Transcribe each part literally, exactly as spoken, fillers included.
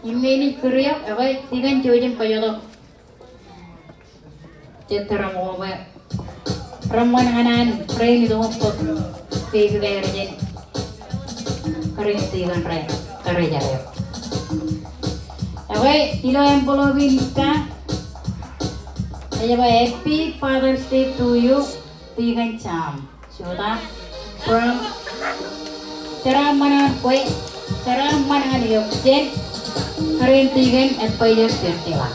Im men ej kūr eok, ekwe, Tikōn Jojen Kōjotok. Jet ram ko me ram wan ñan an rein ito tok baby bear jān kōrā in tikōn ro, kōrā ro. Ekwe, ilo envelope in ippa, ej ba Happy Father's Day to you, Tikōn Sam. Juta, from, jeraaṃṃan an kwe, jeraaṃṃan an eok jān kōrā in tikōn Edwin Joseph Tila.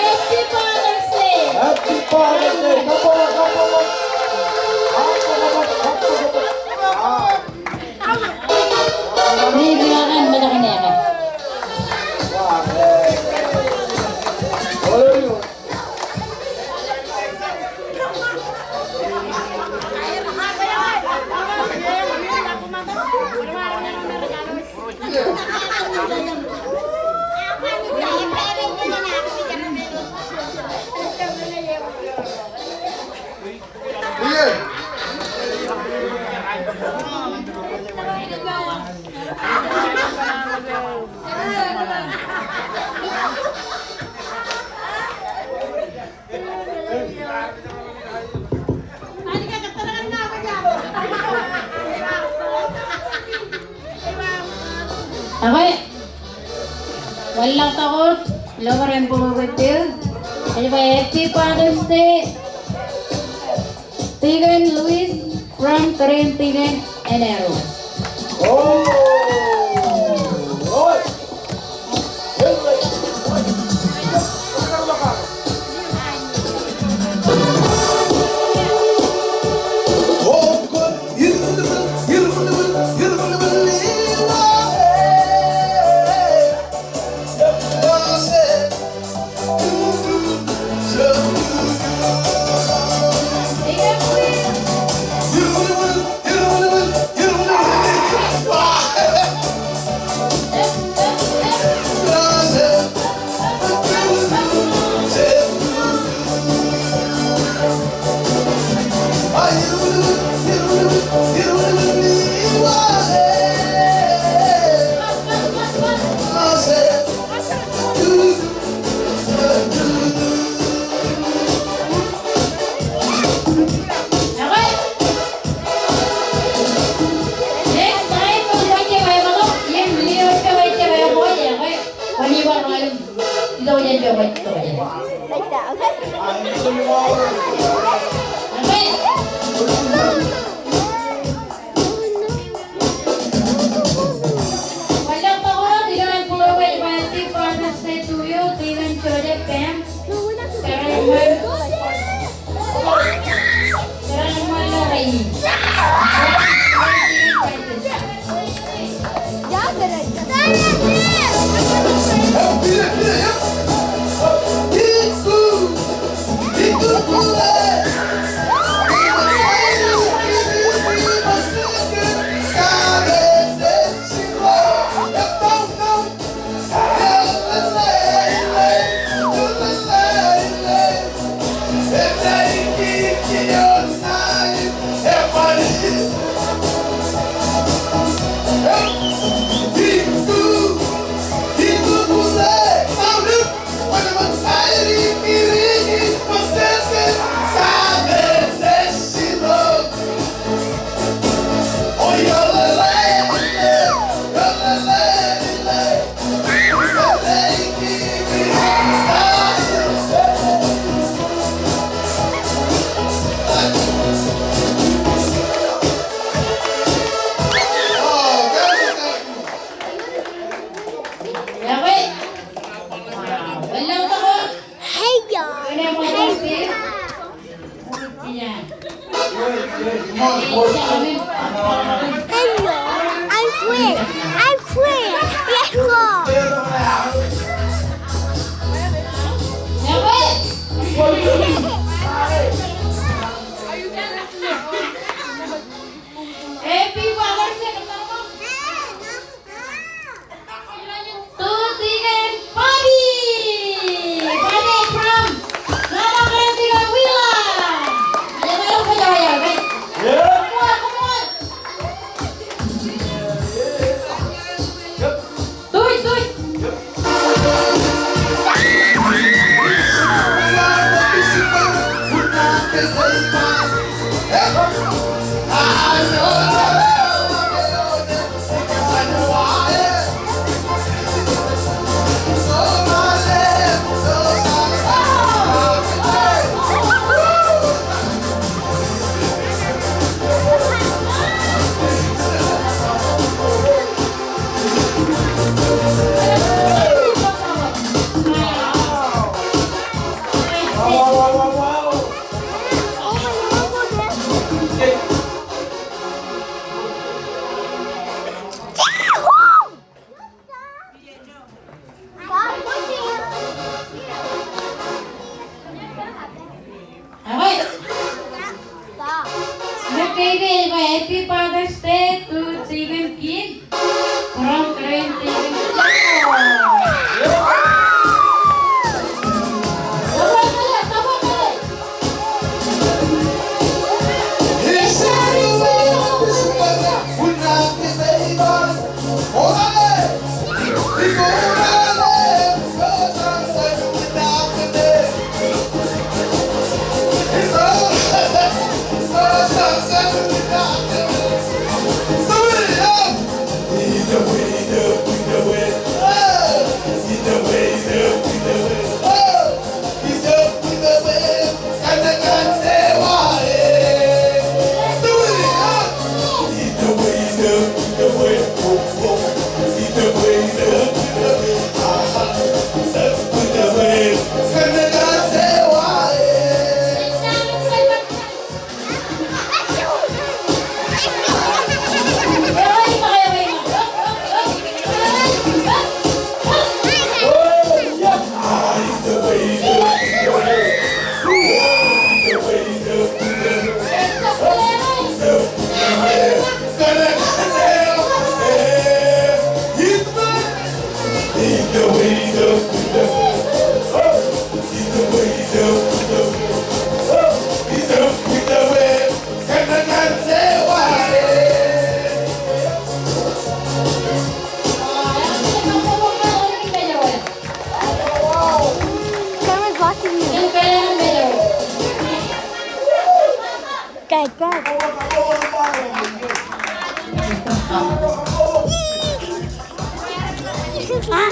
Happy Father's Day. Happy Father's Day. Ekwe, wanlaḷtak wōt ilo bar envelope eo. Ej ba Happy Father's Day, Tikōn Louis from kōrā in tikōn Anaros. Hey, y'all. Hey. Hey, y'all. I'm Quinn. I'm Quinn. Yes, y'all. Happy Father's Day. Tutikan Bobby! Bobby from Nana Karen Tikan Willa! Come on, come on! Tuj, tuj! All right. Happy Father's Day to Stephen King from Karen Tikan. Camera's watching you. Good, good. Ah,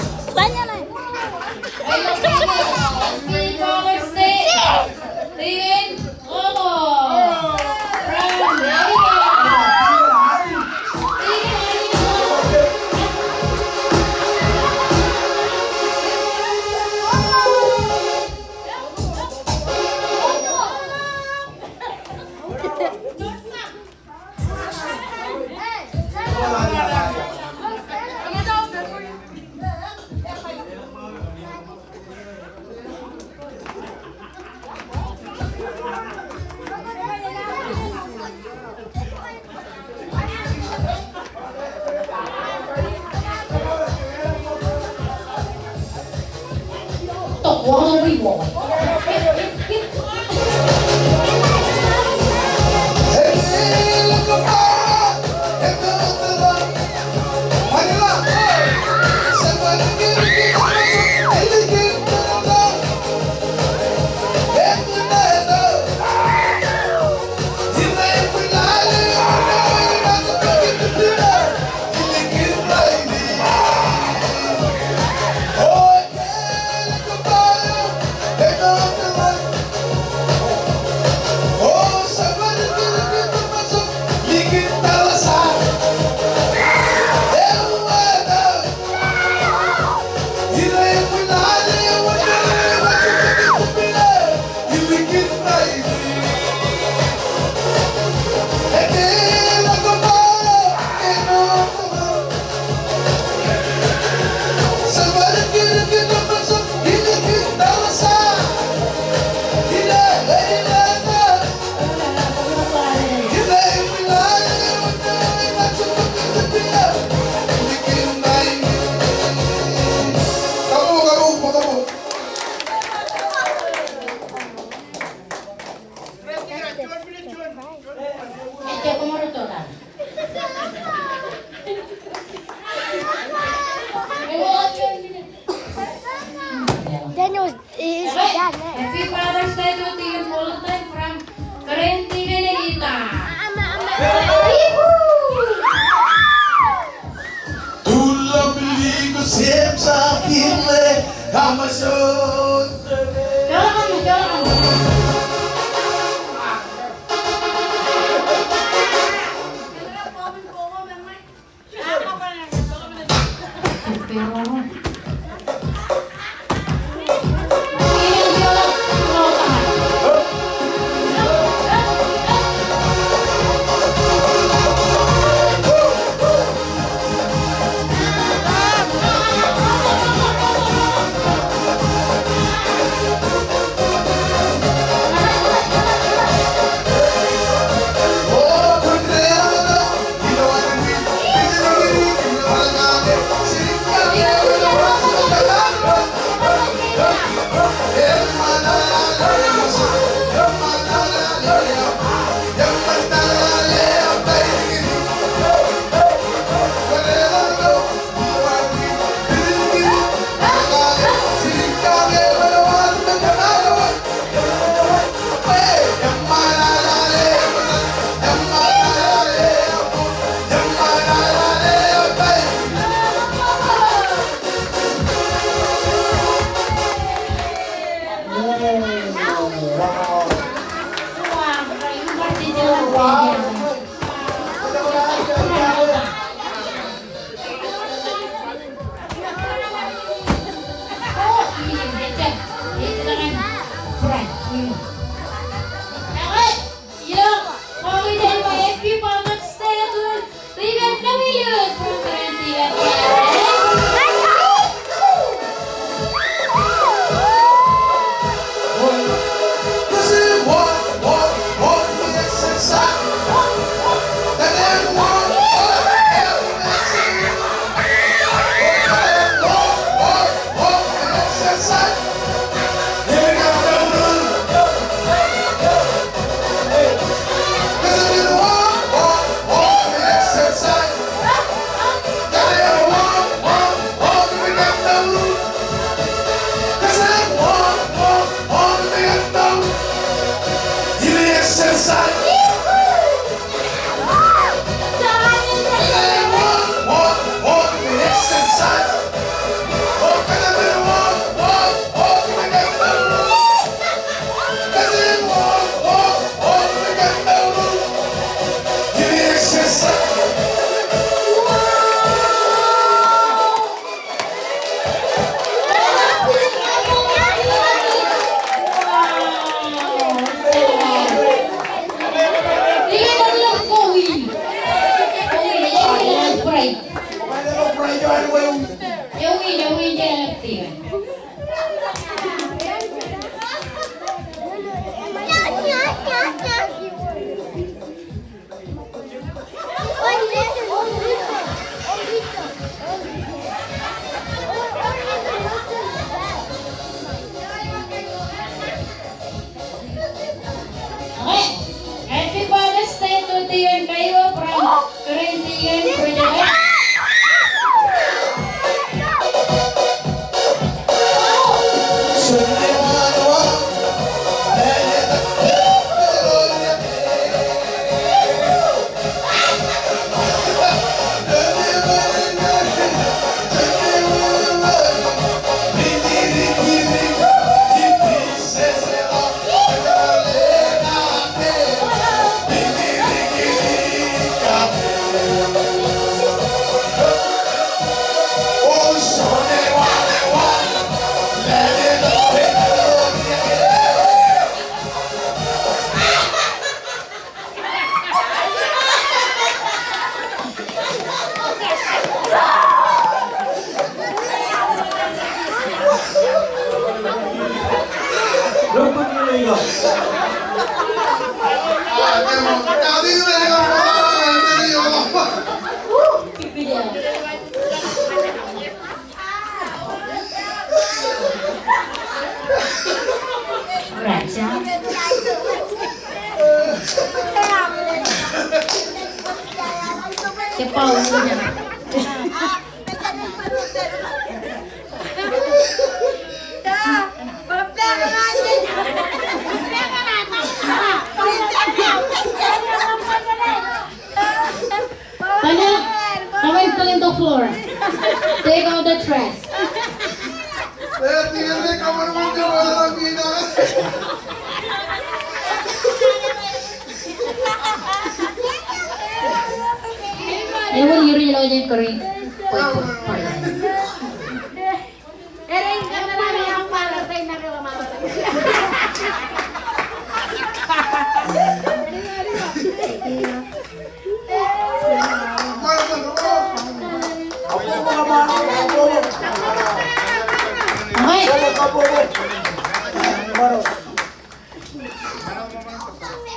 Happy Father's Day to Deacon Kolten from Karen Deacon Elita. Okay. Happy Father's Day to Deacon Kaiba from Karen Deacon Project.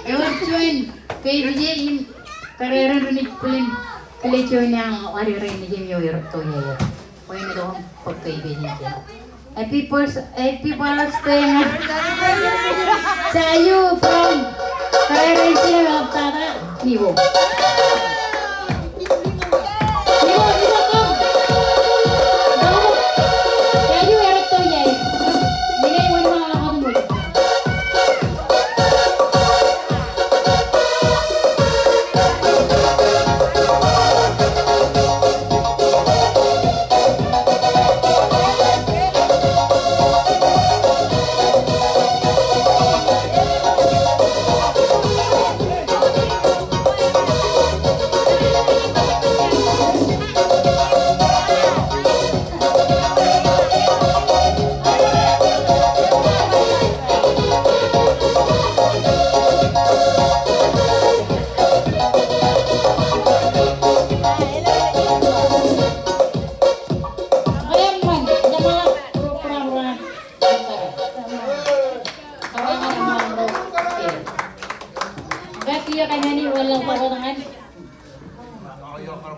Ewōr juon kōipije im kōrā ren rej bōlen kile juon eañ ḷaddik rein nejim eo erūtto iaer. Bwe en itok im bōk kōipije in. Happy birth-, happy birthday, ña. Jaju Brown. Kōrā ren jino eḷaptata. Nibo. Nibo, nibo, kom. Jaju erūtto iaer. Minei wōnṃaanḷọk kōtṃool.